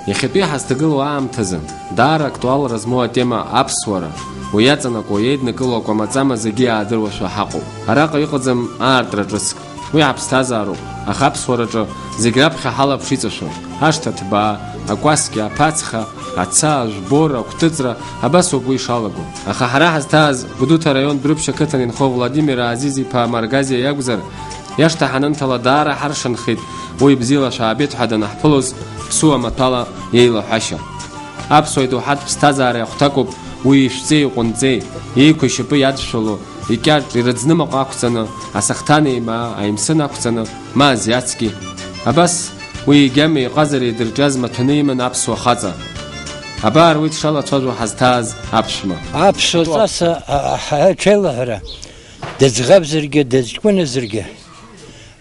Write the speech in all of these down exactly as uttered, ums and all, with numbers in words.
Иахьатәи ҳазҭагылоу аамҭазы, даара актуалра змоу атема аԥсуара, уи иаҵанакуа, иеиднакыло акәамаҵама зегьы иаадыруашәа ҳаҟоуп. Араҟа иҟаӡам аартра ҿыцк. Уи ҳаԥсҭазаароуп, аха аԥсуараҿы зегь раԥхьа ҳалаԥш иҵашәо, ашҭа ҭбаа, акәасқьа, аԥацха, аца, ажәбора, агәҭыҵра, абас ауп уи ишалаго. Аха ҳара ҳазҭааз Гәдоуҭа араион Дәрыԥшь ақыҭан инхо Владимир Аазиз-иԥа Маргазиа иакәзар, иашҭа ҳанынҭала даара ҳаршанхеит, уи бзиала шәаабеит ҳәа данаҳԥылоз, ԥсуа маҭәала иеилаҳәашьа. Аԥсуа идоуҳатә ԥсҭазаареи ахәҭакуп уи ишәҵеи иҟәынҵеи, иеиқәа ишьапы иадшәало, икьаҿ, ирыӡны маҟа ақәҵаны, асахҭан еимаа, аимсын ақәҵаны, ма азиацки. Абас уи игьама иҟазара идырҿиаз маҭәаны иман аԥсуа хаҵа. Абар уи дшалацәажәо ҳазҭааз аԥшәма. Аԥсуа ҵас, а, а, ҳа-, ҳаҽеилаҳәара, дыӡӷабзаргьы, дыӡкәыназаргьы,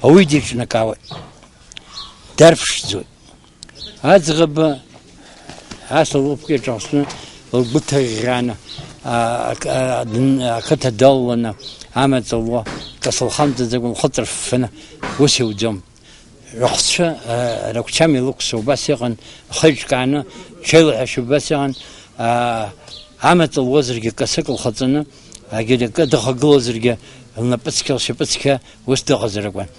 ауаҩы диҿнакаауеит, дарԥшӡоит. Аӡӷаб ас лыхәԥкы иаҿахсны, лгәы ҭыӷьӷьааны, а, а, а, дн-, ақыҭа далаланы, амаҵ луа, касылхамҵаӡакәа лхы ҵырффаны, ус иуӡом. Рыхцәы, а, рыгәчам илықәсуа убас иҟан, лхы еиҿкааны, ҽеилаҳәашьа убас иҟан, а, амаҵ луазаргьы касык лхаҵаны, егьырҭ акы дыхагылазаргьы, лнапыцқьа, лшьапыцқьа ус дыҟазар акәын.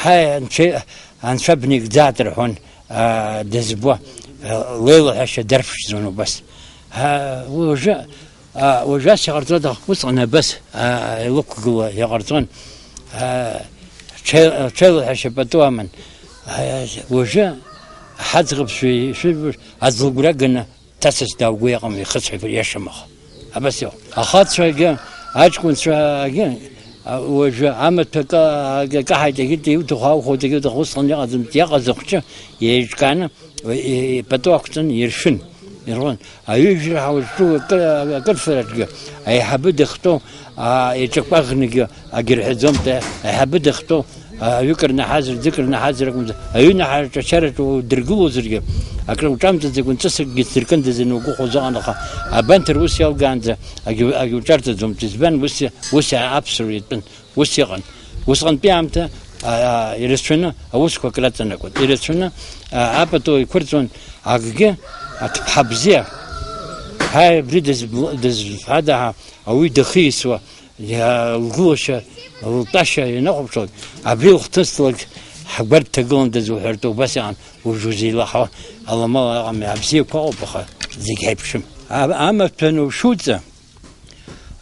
Ҳаи, анцәа-, анцәа бнеигӡааит рҳәон, аа, дызбо, леилаҳәашьа дарԥшӡон убас. Аа, уажәы, аа, уажәы ас иҟарҵода, усҟан абас, аа, илықәгыло иҟарҵон. Аа, ҽеи-, ҽеилаҳәашьа пату аман. Аа, уажәы ҳаӡӷабцәа ишәыжәбо аӡ лгәра ганы, Ҭацас даауго иҟам, ихыцәҳәа иашам аха. Абас иҟоуп. Ахацәагьы, аҷкәынцәагьы, а, уажәы амаҭәа ка-, ка-, каҳаит, егьырҭ иуҭаху аухоит, егьырҭ усҟан иҟаӡам, иаҟаз ахәҷы еиҿкааны, и-, и-, ипату ақәҵаны иршәын, ирҳәон. Аҩыжәра ҳауазҿу акы-, акырфараҿгьы аиҳабы дахьтәоу, а, иҿакәаӷнагьы Агьырҳәаӡом, аиҳабы дахьтәоу, аҩы кырнаҳазар, ӡы кырнаҳазар акәымзар, аҩынаҳараҿы ачараҿы удыргылозаргьы, акры уҿамҵаӡакәа, ҵәыцакгьы ҭдыркындаз ианугәыхәуаз ыҟан, аха абанҭ рус иалгаанӡа агьу-, агьуҿарҵаӡомызт. Избан? Ус, ус аԥсуара иатәын, ус иҟан. Усҟантәи аамҭа, а, а, ирацәаны аусқәа акраҵанакуан. Ирацәаны, а, апату еиқәырҵон, акгьы, аҭыԥҳа бзиа, ҳаи, абри дызбл-, дызфада ҳа, ауаҩы дахьиасуа, Иа-, лгылашьа, лтәашьа ианахәаԥшуа, абри лхҭысҭалак ҳгәарҭ ҭагыландаз уҳәартә убас иҟан, уажә узеилаҳауа аламала ыҟами, абзиақәа ыҟоуп, аха зегь ҳаиԥшым. А-, амаҭәа анушәуҵа,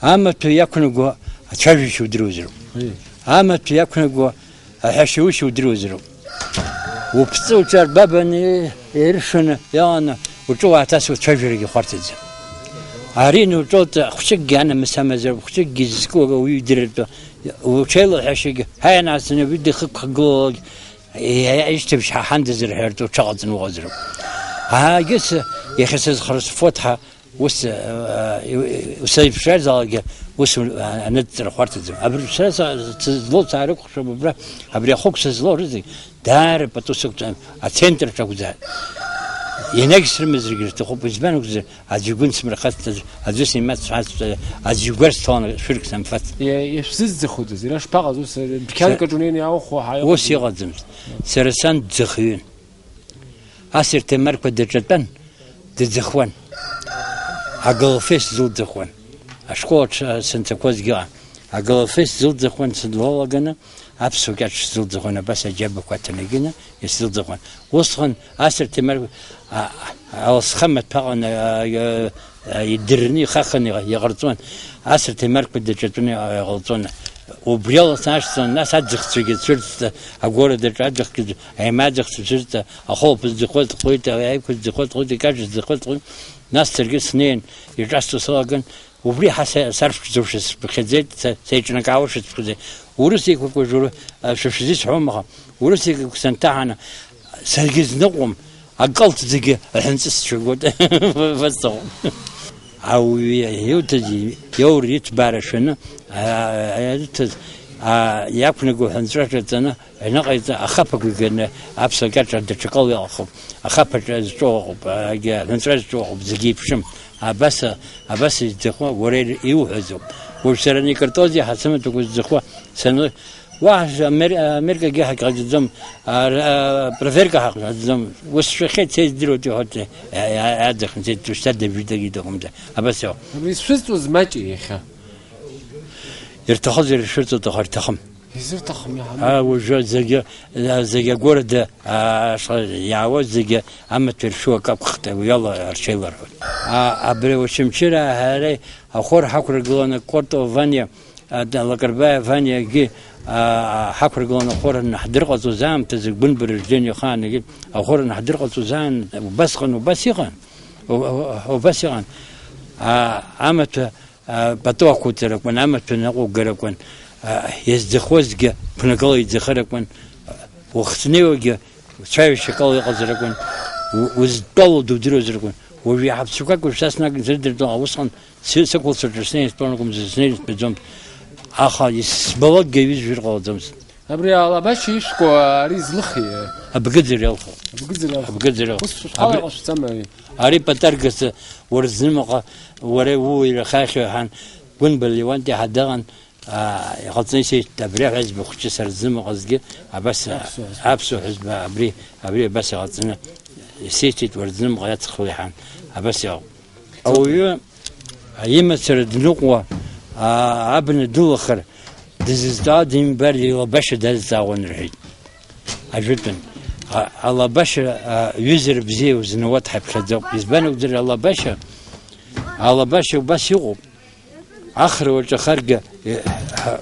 амаҭәа иақәнаго ацәажәашьа удыруазароуп. Ыы. Амаҭәа иақәнаго аҳәашьа ушьа удыруазароуп. Уԥсы уҿарбабаны иршаны иааны уҿы уааҭасуа цәажәарагьы хәарҭаӡам. Ари ануҿоуҵа, хәҷыкгьы анамыс амазароуп, хәҷыкгьы изызку ауаҩы идырыртәы, уҽеилаҳәашьагьы, ҳаи, анааҵны уи дыхықәгылалак, ишьҭыбжь ҳаҳандаз рҳәартә уҽаҟаҵаны уҟазароуп. Аагьыс, иахьа сызхарсфоит ҳа, Ус, э, э, саиԥшразаалакгьы ус, э, аныҵҵара хәарҭаӡам. Абри сара са-, сызлоу саарықәхшәап абра, абри ахықәса злоу рызегь даара пату сықәҵан, ацентр аҿы акәзааит. Ианагьсрымазаргьы рҭахуп, избан акәзар, аӡәы игәы нсмырхацт, аӡәы снимацҳацт, аӡәы игәарсҭаланы шәырк санфац. Иа-, ишәзыӡӡахоитаз, иара шԥаҟаз ус, э, дәқьанк аҿы унеины иаухәо ҳаиҟәыӡ-. Ус иҟаӡамызт. Сара сан дӡахҩын. Асырҭ Ҭемарқәа даҿатәан, дыӡахуан. Агалофест дылӡахуан. Ашкол аҿы сынцақәозгьы ыҟан. Агалофест дылӡахуан сынлалаганы, аԥсуа кьаҿ сдылӡахуан, абас аџьабақәа аҭанакны исдылӡахуан. Усҟан асырҭ Ҭемарқәа, а, а, аласха маҭәа ыҟан, а, а, идырны ихаханы иҟ-, иҟарҵон, асырҭ Ҭемарқәа даҿатәаны иҟ-, иҟалҵон. Убри ала сашьцылан, нас аӡыхцәагьы цәырҵт, агәарадаҿ аӡыхгьы, аимаӡыхцәа цәырҵт, ахәылԥ зӡахоз ҟәит, аиқәа зӡахоз ҟәит, икаҿ зӡахоз ҟәит. Нас саргьы снеин, иҿасҵо салаган, убри ҳа са-, сарԥшӡошәа сыԥхьаӡеит, са-, сеиҿнакаауашәа сыԥхьаӡеит. Урыс еиқәақәа жура, а, шәа шәзысҳәом, аха урыс еиқәақәа санҭаҳаны, саргьы зныҟәом, акалҭ зегьы аҳәынҵыс сшәагоит. Высоко. Ауаҩы иуҭаз иоур иҭбаара шәаны, а, а, иуҭаз, а, иақәнаго ҳәынҵәра ҿаҵаны, аҩныҟа иҵа-, ахаԥақәа иганы аԥсуа кьаҿ даҽакала иҟахуп. Ахаԥаҿ зҿоу ыҟоуп, а, егьи аҳәынҵәра зҿоу ыҟоуп, зегьы еиԥшым. Абас, абас изӡахо, уара иуҳәазоуп. Уажә сара аникартози ҳасымаҭәақәа зӡахо, саны, Уаҳа Амер-, Америкагьы ҳаҟаҵаӡом, ар-, а, проверка ҳаҟаҵаӡом. Ус шәахьеит, сеиздыруеит, иҳәоит, а, а, аӡахын, сеид, душьҭа дажәидагьы дыҟамзар. Абас иҟоуп. Абри ишәызҵоз маҷи иахьа? Ирҭахызар ишәырҵоит, аха ирҭахым. Изырҭахым иаҳа. А, уажәы зегьы, а, зегьы агәырада, а, ашҟа иаауа зегьы амаҭәа иршәу акы акәхеит, уи ала рҽеиларҳәоит. А, абри Очамчыра ҳара ахәы рҳақәыргыланы Кортова Ваниа, а, да, Лакрбаиа Ваниагьы, а, ҳақәыргыланы ахәы рнаҳдырҟаҵоз аамҭазы, Гәынба рождение ахаангьы ахәы рнаҳдырҟаҵоз аан, убасҟан, убас иҟан, у-, у-, убас иҟан. А, амаҭәа А, пату ақәуҵаракәын, амаҭәа ныҟәугаракәын, а, иазӡахозгьы қәнакала иӡахыракәын, а, уахҭнеиуагьы цәаҩашьакала иҟазаракәын, у-, узтәалоу дудыруазаракәын. Уажә иаҳа ԥсақәак уажә са снаг-, срыдыртәон, усҟан сы-, сықәылцәаҿы снеин стәон акәымзар, снеин стәаӡомызт. Аха исбалакгьы аҩызжәыр ҟалаӡомызт. Абри алабашьа ишәкуа ари злыхи? Абгыӡыр иалху. Абгыӡыр иалху. Абгыӡыр иалху. Ус шәхала абри иҟашәҵама ари? Ари Патаргас уара знымаҟа, уара ууаҩра хахьоу ҳәан, Гәынба Леуанти ҳадаҟан, аа, иҟалҵаны исеиҳәеит, абри аҳәызба хәыҷы сара знымаҟазгьы, абас, аԥсуа ҳәызба. Аԥсуа ҳәызба, абри, абри абас иҟалҵаны исеиҭеит, уара знымаҟа иацхлеи ҳәан, абас иҟоуп. Ауаҩы имацара дныҟәо, аа, абна дылахар, дызызҵаауа димбар, илабашьа дазҵаауан рҳәеит. Ажәытәан, а-, алабашьа, а, ҩызара бзиа узнауа дҳаԥхьаӡоуп. Избан акәзар, алабашьа, алабашьа убас иҟоуп. Ахра уаҿахаргьы, е, ҳа,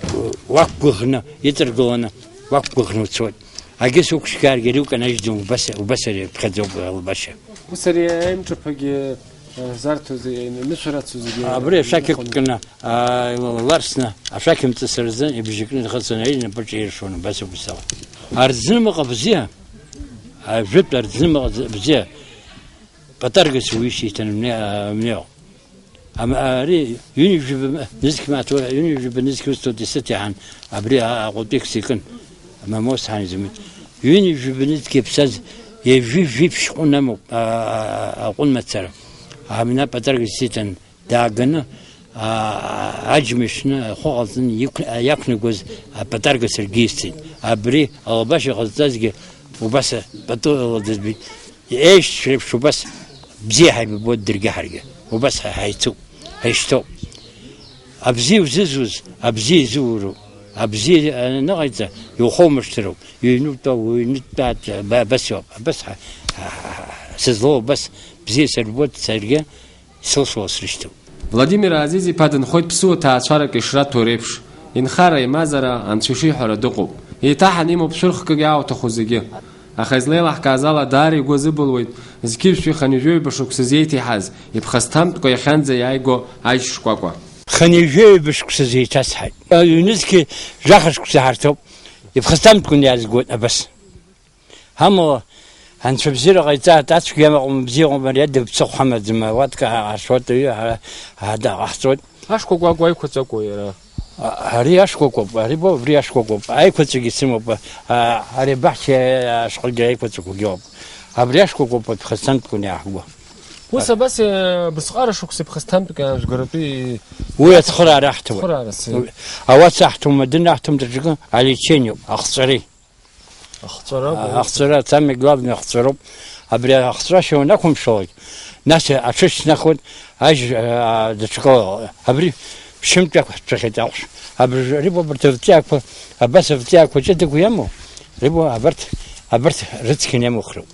уақәгәыӷны, иҵаргыланы, уақәгәыӷны уцоит. Агьыс уқәшьқьааргьы ари уканажьӡом, убас, убас ари иаԥхьаӡоуп алабашьа. Ус ари аимҿаԥагьы, э, зарҭо зегьы, нышәарацо зегьы. Абри ашәақь ықәкны, аа, иларсны, ашәақь мҵыс рзын ибжьы кны дхыҵын, ари инапаҿы иршон, убас игәсауан. Арӡнымаҟа бзиа, ажәытә арӡнымаҟа бзиа, Патаргас уи ишьҭан мне-, а, мнео. Ам-, ари ҩынҩажәи б-, нызқь мааҭ уа, ҩынҩажәи б-, нызқь усҭоит исыҭ иаҳан, абри а-, Аҟәатәи иксикын, Мамоу сҳан изымит. Ҩынҩажәи б-, нызқь иаԥсаз, ҩажәи жәиԥшь ҟәын амоуп, а, а, а, аҟәын мацара. Амина Патаргас исиҭан, дааганы, а, а, аџьма ишны, ахәы ҟалҵаны иқә-, а, иақәнагоз апатарга саргьы исҭеит. Абри алабашьа ҟазҵазгьы убас пату ала дызбеит. Еишьцәа реиԥш убас бзиа ҳаибабоит даргьы ҳаргьы. Убас ҳа-, ҳаицуп, ҳаишьҭоуп. Абзиа узызуз, абзиа изууроуп. Абзиа аныҟаиҵа, иухоумыршҭыроуп. Иҩнутәа, уҩнутәа, ба-, абас иоуп. Абас ҳа-, ҳа-, ҳа-, ҳа-, сызлоу абас бзиа сарбоит саргьы. Сылшо срышьҭоуп. Владимир Азиз-иԥа дынхоит ԥсуа ҭаацәарак ишраҭо реиԥш, инхара имазара Анцәа ишиҳәара дыҟоуп. Еиҭаҳаны имоуп шәырхкгьы аауҭаху зегьы. Аха излеилаҳкааз ала, даара игәы азыбылуеит зқьи жәшәи хынҩажәи ҩба шықәса зеиҭеиҳаз, иԥхасҭамтәқәа иахьанӡа иааиго аџь шкәакәа. Хынҩажәи ҩба шықәса зеиҭасҳаит. Ҩнызқьи жәаха шықәса ҳарҭоуп. Иԥхасҭамтәқәа иаазгоит абас. Амала, анцәа бзиара ҟаиҵааит, ацәгьа амаҟа бзиа ыҟоуп, ари адагьы ԥсыхәа ҳамаӡам, ауатка ҳаршоит, аҩы ҳа-, ҳа-, ҳа-, ҳаҳҵоит. Ашкәакәа агәы аиқәаҵәақәоу иара? А-, ари ашкәакәоуп, ари бо, абри ашкәакәоуп, аиқәаҵәагьы сымоуп, а, ари абаҳча ашҟагьы аиқәаҵәақәагьы ыҟоуп. Абри ашкәакәоуп аԥхасҭантәқәа иаҳго. Ус абас, э, бысҟара шықәса иԥхасҭантәқәа жәгаратәи. Уи ацхыраара аҳҭауеит. Цхыраара, си. Ауаца аҳҭом, адын аҳҭом, даҽакы, алечениоуп, ахҵәареи. Ахҵәара. А, ахҵәара, самое главное, ахҵәароуп. Абри ахҵәашьа уанақәымшәалак, нас аҽы шьҭнахуеит, ажь, а, даҽакала. Абри ԥшьынтә иақәҳҵәахьеит аҟәш. Абри, ари убарҭ авҵиаақәа, абас авҵиаақәа ҷыдақәа иамоу, ари убарҭ, абарҭ рыцқьан иамухроуп.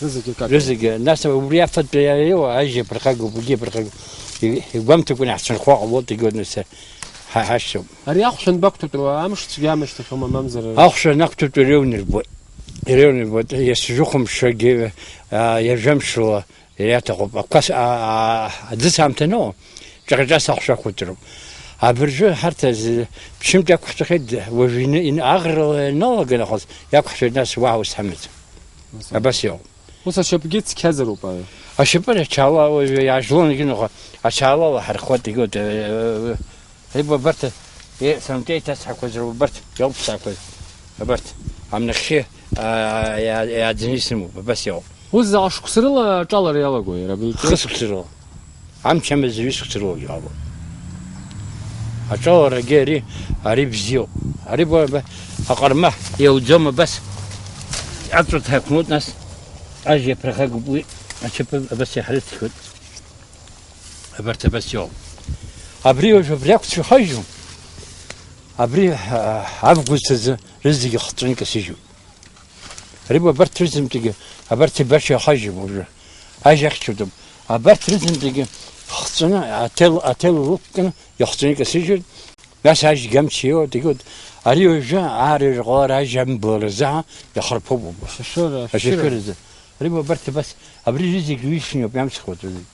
Рызегьы акакәын. Рызегьы. Нас убри афатә иаиуа, ажь иаԥырхагоуп, уигьы иаԥырхагоуп. И-, игәамҭакәа иаҳцәынхо ҟалоит, егьи нас ҳа-, ҳашьцәоуп. Ари ахәшә анбақәҭәатәу, амш цәгьа амышьҭахьоума, мамзар? Ахәшә анақәҭәатәу иреиуаны ирбоит. Иреиуаны ирбоит. Иасыжәыхәмшагьы, а, иажәамшла иаҭахуп. Ақәас-, а, а, аӡыс аамҭа аныҟоу, ҿаҟьаҿас ахәшә ақәуҵароуп. Абыржәы ҳарҭ азы ԥшьынтә иақәҳҵахьеит, уажә ины-, ины-, аӷрала ианалага нахыс иақәҳҵоит, нас уаҳа ус ҳамаӡам. Абас иҟоуп. Ус ашьапгьы цқьазароуп, аҩы. Ашьапы ачала, уажәы иаажәлон, егьи ныҟәа, ачала лаҳархуеит, егьи, э, э, э, ибо абарҭ, э, сынтәа иҭацҳақәаз роуп, абарҭ иоуп сақәыз, абарҭ, амнахьхьы, а, иа-, иааӡаны исымоуп, абас иоуп. Ус заҟа шықәса рыла аҿалара иалагои, иара абри? Хы шықәса рыла. Амч амазаҩы шықәса рыла иҟалоит. Аҿаларагьы ари, ари бзиоуп. Ари бо-, б-, аҟарма иауӡом абас. Аҵәа ҭакәмоуп нас. Ажьа иаԥырхагоуп уи. Ачаԥы абас иаҳрыцқьоит. Абарҭ абас иоуп. Абри уажә абри ақәцәа ихажьу. Абри, а, август азы рызегьы хҵәаны икасыжьуп. Рыба абарҭ рызынтәигьы, абарҭ баша ихажьуп уажәы. Ажь ахьчатәуп. Абарҭ рызынтәигьы хҵәаны аҭел, аҭел лықәкны ихҵәаны икасыжьуеит. Нас ажь гамчио, дегьуеит. Ари уажәы аарыжәҟалар ажь амбылразы иахырԥоуп убас. Ашьашәыр, ашьашәыр. Ашьашәыр азы. Рыба абарҭ абас, абри рызегь уишьниоуп, иамсхуеит уи.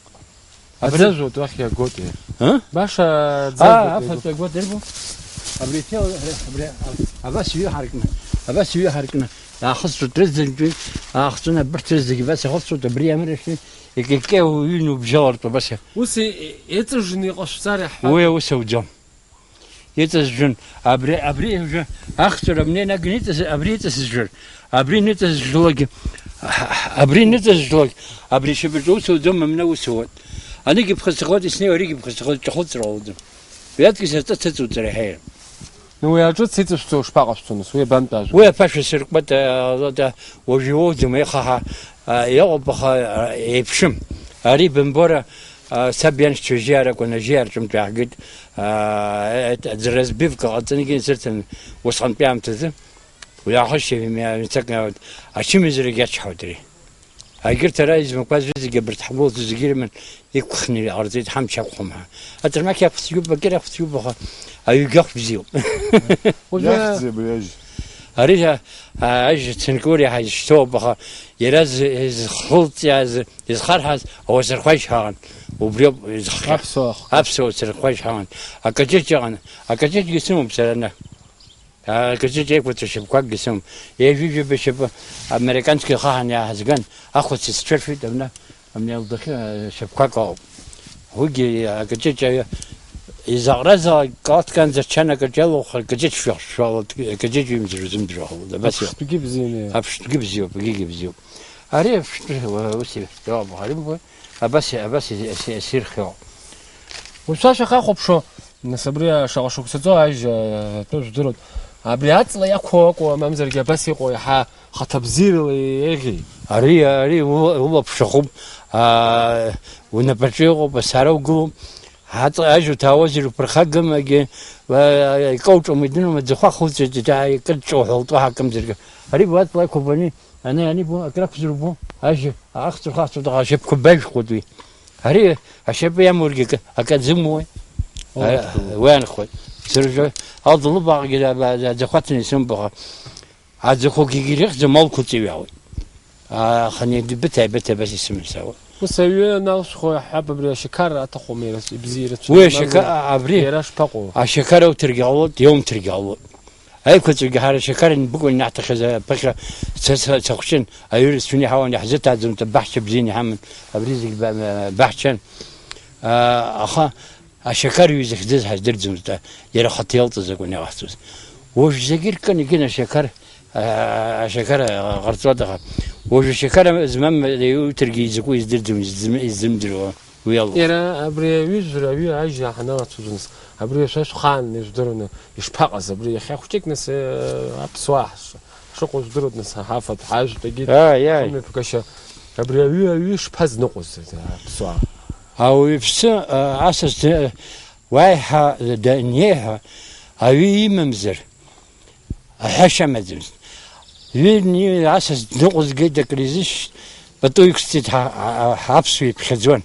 Абри аӡазоуп, уахь иагоит, иара. А? Баша аӡазоуп, аа, иагоит. Афатә агәы дырбо? Абри ҭел, абри, абас иҩы ҳаркны, абас иҩы ҳаркны, иаахысҵоит рызегьы, аахҵәаны абырҭ рызегьы, абас иахысҵоит, абри амра шәи, икеикеиуа уҩны убжьалартә, абас иа-. Ус и-, и-, иҵыжжны иҟашәҵар иаҳҳәап. Уи аус ауӡом. Иҵыжжын, абри, абри уажәы ахҵәара амнеи нагны иҵыз-, абри иҵыжжыр, абри ныҵыжжлак, абри ныҵыжжлак, абри шьапаҿы ус ауӡом, амна ус ауеит. Анигьы ԥхасҭахоит, иснеиуа аригьы ԥхасҭахоит, ҿахәыҵра ауӡом. Уи аҵкьыс аҵәыц ыҵуҵар иаҳаиуам. Ну, уи аҿыц иҵышәҵо шԥаҟашәҵо, нас, уи абантәажәго? Уи аԥашәа сыркуеит, а, а, уажә иоуӡом, еихаҳа, а, иҟоуп, аха, а, еиԥшым. Ари бымбора, а, саб ианшьцәа жьиаракәын, ажьиар ҿымҭ иаҳгеит, а, а, а, разбивка ҟаҵангьы инсырҭан усҟантәи аамҭазы. Уи аахыс ачымазарагь иачҳауеит ари. Егьырҭ ара измақәаз зегьы абарҭ ҳгәылацәа зегьы ирыман, иқәхны иҟарҵеит, ҳамч ақәхом ҳәа. Аҭырмақь иақәцәгьоуп, акыр иақәцәгьоуп, аха аҩгьы ахә бзиоуп. Уажәы иахьӡи абри ажь? Ари, а, а, ажь цынкур иаҳа изышьҭоуп, аха иара з-, изхылҵиааз, изхарҳаз ауасырхәажь ҳәа ыҟан. Убриоуп изххьа. Аԥсуа ахқәа. Аԥсуа уасырхәажь ҳәа ыҟан. Акаҷыҷ ыҟан. Акаҷыҷгьы сымоуп сара ана. Акаҷыҷ еиқәаҵәа шьапқәакгьы сымам. Ҩажәижәаба шьапы американские хаҳан иааҳазган, ахәыц исцәыршәит, абна, абни алдахьы, а, шьапқәак ауп. Уигьы акаҷыҷ аҩы, изаҟаразаалак калаҭкаанӡа ачан акаҷ иалоух, акаҷыҷ шәахшәалоит, акаҷыҷ ҩымзар узымдыруа ҟалоит, абас иҟоуп. Аԥштәгьы бзианы. Аԥштәгьы бзиоуп, егьигьы бзиоуп. Ари аԥштәы, уа, ус иҳәоуп, ари ббои? Абас, абас ис-, ис-, исирхиоуп. Уажәшьҭа шаҟа ахәаԥшуа, нас абри шаҟа шықәса ҵуа ажь, а, атәы жәдыруеит. Абри аҵла иақәу акәу, мамзаргьы абас иҟоу иаҳа хаҭабзиарала еиӷьи? Ари, ари ула-, улаԥш ахуп, а, унапаҿы иҟоуп, асара угылоуп. Аҵла ажь уҭаауазар уԥырхагамагьы, а, икауҿәам, идыруам, аӡахәа хылҵәеит, икыдҿоу ҳәа лтәы ҳакымзаргьы. Ари уаҵла иқәуп ани. Ани, ани бо, акрақәзар убо, ажьы, ахҵәа-хахҵәа, аха ашьапқәа бажәхоит уи. Ари ашьапы иамоургьы акы, акы азымуеи? О, а, уи анхоит. Сыржа, алда лыбаҟагьы аӡахәаҭаны исымбаха. Аӡахәагьы ирыхьӡом, алқәа ҵыҩуеит. Аха не дбыҭ аибыҭ абас исымсауа. Ус аҩы аналсхо иаҳҳәап, абри ашьақар аҭахума, иара ибзиа ирацәаны, уи ашьака-, мамзар абри иара шԥаҟоу? Ашьақар ауҭаргьы ҟалоит, иаумҭаргьы ҟалоит. Аиқәаҵәагьы ҳара ашьақар анбыкәу инаҳҭахьаз аԥыхьа са, са, сахәҷын, аҩы рацәаны иҳауан, иаҳзыҭааӡомызт, абаҳча бзианы иҳаман, абри зегь ба-, баҳчан. А, аха ашьақар ҩы захьӡыз ҳаздырӡомызт, а, иара ахаҭа иалҵыз акәын иҟаҳҵоз. Уажә зегьы иркын, егьын ашьақар, а, ашьақар, а, ҟарҵоит, аха уажә ашьақар змам иуҭаргьы изакәу издырӡом, изым-, изымдыруа. Уи алоуп. Иара абри аҩызара, аҩы ажьа ҳаналацәажәоз, абри ашәа шәхаан ижәдыруаны ишԥаҟаз, абри иахьа хәҷык нас, э, аԥсуаа ҳш-, ҳшыҟоу жәдыруеит, нас ҳафатә, ҳажәтәгьы, ааи, ааи, хымҩаԥгашьа, абри аҩы, аҩы шԥазныҟәоз, э, аԥсуаа? Ауаҩԥсы, э, асас д-, уаиҳа данеиҳәа, аҩы имамзар, аҳәашьа амаӡамызт. Ҩыни асас дныҟәызгеит, акризис пату иқәсҵеит ҳа, ҳа, ҳа, ҳаԥсуа иԥхьаӡон.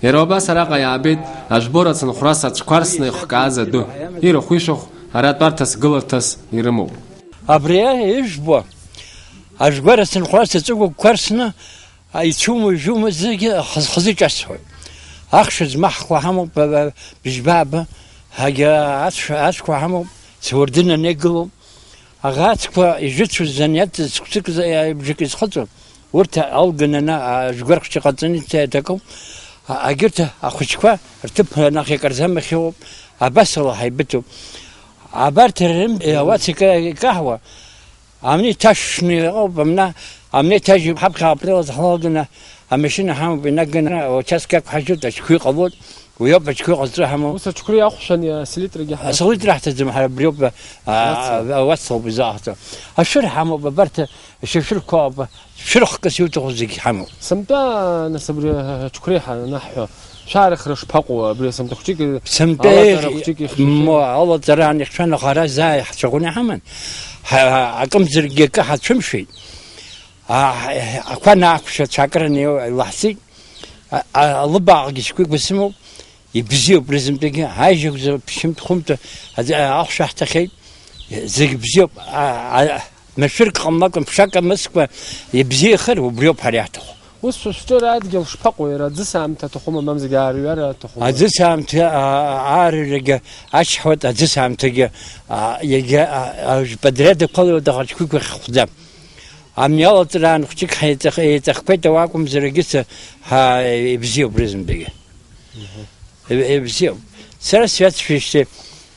Иара убас араҟа иаабеит ажәбора ацынхәрас аӡә қәарсны ихкааз адәы, ирахә-ишахә ара тәарҭас гыларҭас ирымоуп. Абри ижәбо, ажәгәара ацынхәрас аҵыгәа қәарсны, ицәума, ижәума, зегьы хаз-, хазы иҿасҳәоит. Ахш змаҳхуа ҳамоуп, ба-, ба-, быжьба-ааба, ҳагьа ацә-, ацәқәа ҳамоуп, суардын анеигылоуп. Аӷа ацқәа ижәыцәыз заниаҭ цык-цык за-, бжак изхыҵәон. Урҭ алгананы, а, жәгәархьшьа ҟаҵаны иҭа-, иҭакуп. А, агьырҭ ахәыҷқәа рҭыԥ анахь иакарзамахьоуп. Абасала ҳаибыҭоуп. Абарҭ рым-, ауац ика-, икаҳуа, амни ҭашәшәны иҟоуп, амна, амни ҭажьуп, ҳаԥхьа апрел азы ҳалганы, амашьына ҳамоуп, инаганы, аучасток иақәҳажьуеит, ачқәа иҟалоит. Уи ауп аџьқәреи ҟазҵо ҳамоу. Ус аџьқәреи ахәшәан, аселитра ҳара. Аселитра ҳҭаӡам, ҳара абриоуп, а, уацлоуп. А, уацлоуп изаҳҭо. Ашәыр ҳамоуп, абарҭ шәышәырқәа ауп, шәырхкыс иуҭаху зегь ҳамоуп. Сынтәа, нас, абри аџьқәреи ҳанаҳҳәо, шәаарыхра шԥаҟоу, абри сынтәа хәҷык, сынтәа алаҵара ех-, хәҷык ихшәашәа? Мо, алаҵара анихшәа, аха ара заа ҳцәаӷәаны иҳаман. Ҳа-, акымзаргьы акы ҳацәымшәеит. А, ақәа наақәшәа цәакраны илаҳҵеит. А, а, алыбааҟгьы шәгәы сымоуп, ибзиоуп рызынтәагьы, аижьагәзы ԥшьынтә-хәынтә аӡ-, а, ахәшә аҳҭахьеит, зегь бзиоуп. А, а, машәырк ҟамлакәа, ԥшак амыскәа ибзиахар, убриоуп ҳара иаҳҭаху. Ус шәа шәҿы адгьыл шԥаҟоу, иара аӡыс аамҭа аҭахума, мамзаргьы аарҩара аҭахума? Аӡыс аамҭа, а, аарҩрагьы ачҳауеит, аӡыс аамҭагьы, а, иагьа, а, а, подряд ақәала иоудаха аҽқәиқәа хьхәӡам. Амни алаҵраан хәҷык ҳаиҵах-, еиҵахқәеит, ауа акәымзар, егьыс ҳа-, ибзиоуп рызынтәагьы. Мгм. Иб-, ибзиоуп. Сара сҩаҵшәеижьҭеи,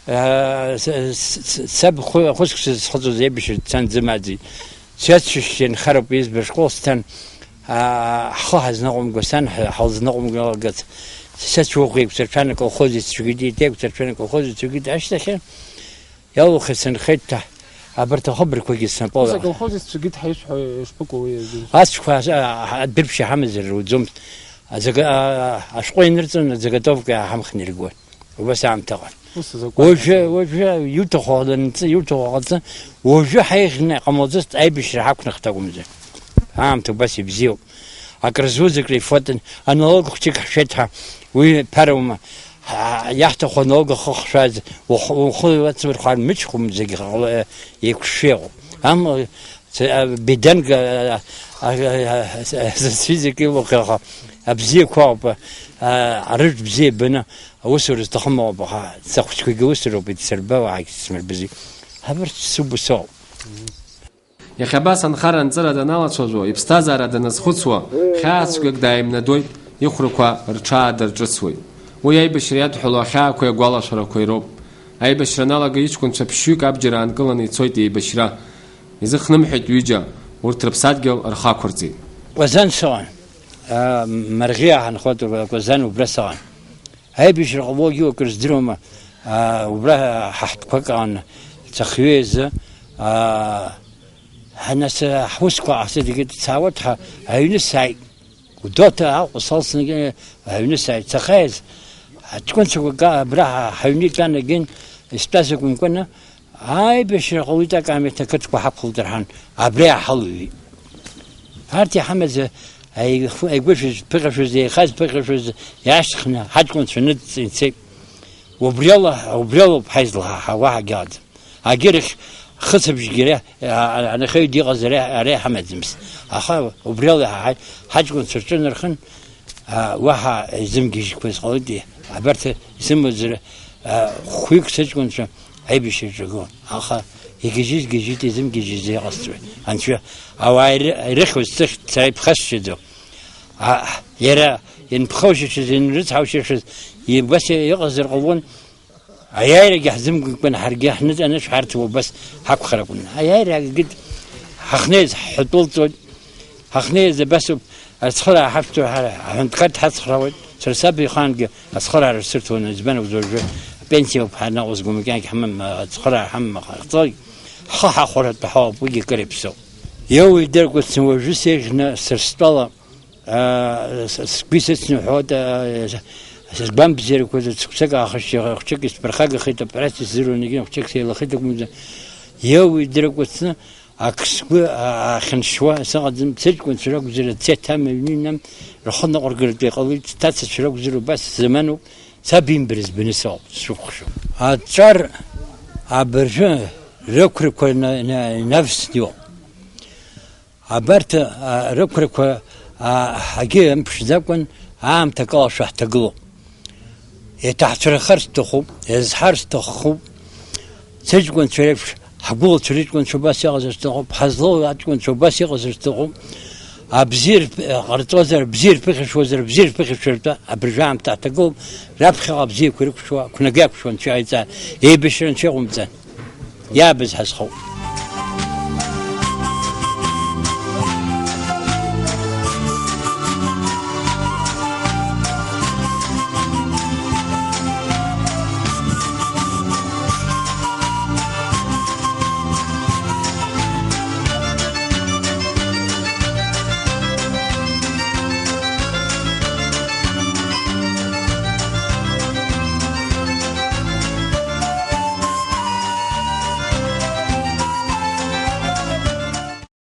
аа, с-, с-, с-, саб хәы-, ахәыцк сызхыҵуаз аибашьра дцан, дзымааӡеит. Сҩаҵшәеижьҭеи нхароуп изба, ашкол сҭан, аа, ҳхы ҳазныҟәымго, сан ҳ-, ҳалзныҟәымгалгац. Сацәыӷәӷәа еиқәҵаршәан аколхоз ицәгьеит, еиқәҵаршәан аколхоз ицәгьеит, ашьҭахьы Иалухи сынхеит ҳәа, абарҭ ахыбрақәагьы снапала. Ус аколхоз ицәгьеит ҳәа ишәҳәо шԥыкәу уи? Ацәқәа ас-, а, а, адырԥшьа ҳамазар уӡомызт. Аӡага-, а, а, ашәҟәы инырҵон, аӡагатовка ҳамхны иргон. Убас аамҭа ыҟан. Ус азакәан. Уажәы, уажәы иуҭаху ҟаҵаны, иуҭаху ҟаҵа, уажәы ҳаиӷьны иҟамлаӡацт аибашьра ҳақәнахт акәымзар. Аамҭа убас ибзиоуп. Акрызуз акрифоит, аналог хәҷык ҳшәеит ҳәа, уи ԥараума? Ҳа-, иаҳҭаху аналог ахы хшәаз, ухы, ухы уацмырхәар мыцхәым зегь ҟала-, еиқәшшәа иҟоуп. Амала, ц-, а, Беданга, а, а, а, а, физика илухи аха, абзиақәа ауп, а, арыжәтә бзиа баны, аусура зҭахым ауп, аха сахәыҷқәагьы усуроуп, идсырбауа, егьсмырбази. Абарҭ субу соуп. Иахьа абас анхара анҵыра даналацәажәо, иԥсҭазаара даназхәыцуа, хьаацәгьак дааимнадоит, ихәрақәа рҽаадырҿыцуеит. Уи аибашьра иадҳәало ахьаақәеи агәалашәарақәеи роуп. Аибашьра аналага иҷкәынцәа ԥшьҩык абџьар аанкыланы ицоит еибашьра. Изыхнымҳәит ҩыџьа, урҭ рыԥсадгьыл рхы ақәырҵеит. Кәазан сыҟан, а, Марӷиа ҳанхоит, Кәазан убра сыҟан. Аибашьра ҟалогьы акыр здыруама, аа, убра ҳаҳтәқәак аан, ҵәахҩеи азы, аа, ҳа нас ҳусқәа ҟаҳҵеит, егьи дцаауеит ҳәа аҩны сааит. Гәдоуҭа Аҟәа салсны аҩны сааит. Сахьааиз, аҷкәынцәақәа га-, абра ҳа-, ҳаҩны итәан, егьин, истәаз акәымкәаны, Аибашьра ҟалоит, акаамеҭ ақыҭқәа ҳақәлт рҳан, абри ааҳалҩит. Арҭ иҳамаз, аиху-, аигәышәыз, ԥыхьашәыз, еихаз ԥыхьашәыз иаашьҭхны, ҳаҷкәынцәа ныдҵны ицеит. Убриала, убриалоуп ҳаизлаҳа, уаҳагьы ыҟаӡам. Агьырахь хысыбжьгьы ара, а-, а-, анахьаҩ диҟазар ара, ара иҳамаӡамызт. Аха убриала иаҳа ҳаҷкәынцәа рҿынархын, А, уаҳа изымгьежьқәаз ҟалоит, абарҭ исымазар, а, хәҩык сыҷкәынцәа аибашьраҿы игылан. Аха игьежьыз гьежьит, изымгьежьыз иҟасҵоит. Анцәа ауаа иры-, ирыхьуаз сыхьт сара иԥхасшьаӡо. А, иара ианԥхоушьашаз, ианрыцҳаушьашаз, убас иҟазар ҟалон. Аиааирагьы ҳзымгәамкәан, ҳаргьы ҳныҵаны шәҳарҭо убас ҳакәхар акәын. Аиааира ҳагеит, ҳахнеиз ҳҳәатәылҵоит, ҳахнеиз абасоуп, ацхыраара ҳашәҭо ҳара, аҳәынҭқар дҳацхраауеит. Сара саб ихаангьы ацхыраара сырҭон, избан акәзар уажәы апенсиа ауп ҳанаҟәызго, макьанагь ҳамам, ацхыраара ҳамам, аха ҳхы ҳахәаратәы ҳауп, уигьы акыр иаԥсоуп. Иоуеи дыргәыцны уажәы сеиӷьны Сырстәала Аа, с-, сгәы исыцны уҳәоит, аа, с-, сызгәамбзиарақәа зегь цықәсык аахысшьа хәҷык исԥырхагахеит, операциа сзыруан, егьи хәҷык сеилахеит акәымзар, иоуеи дыргәыцны, ак сгәы, аа, аахьыншьуа сыҟаӡам, сыҷкәынцәа ракәзар, ацеҭ ам аҩны инам, рхы ныҟәыргартә иҟалеит, сҭацацәа ракәзар, убас замануп, саб имбарыз баны сыҟоуп, сшәыхәхәа. Аҿар абыржәы рықәрақәа на-, на-, инавсны иҟоуп. Абарҭ, а, рықәрақәа, а, ҳагьы иамԥшӡакәан аамҭак ала шәаҳҭагылоуп. Еиҭаҳцәырҳар сҭахуп, еизҳар сҭахуп. Сыҷкәынцәа реиԥш, ҳгәылацәа рыҷкәынцәа убас иҟазар сҭахуп, ҳазлоу аҷкәынцәа убас иҟазар сҭахуп. Абзиа рԥ-, ҟарҵозар, бзиа рԥыхьашәозар, бзиа рԥыхьашәартә абыржәы аамҭа ҳҭагылоуп. Раԥхьаҟа абзиақәа ирықәшәо, ақәнагақәшәо анцәа иҟаиҵа, еибашьра анцәа иҟоумҵан. Иаабаз ҳазхоуп.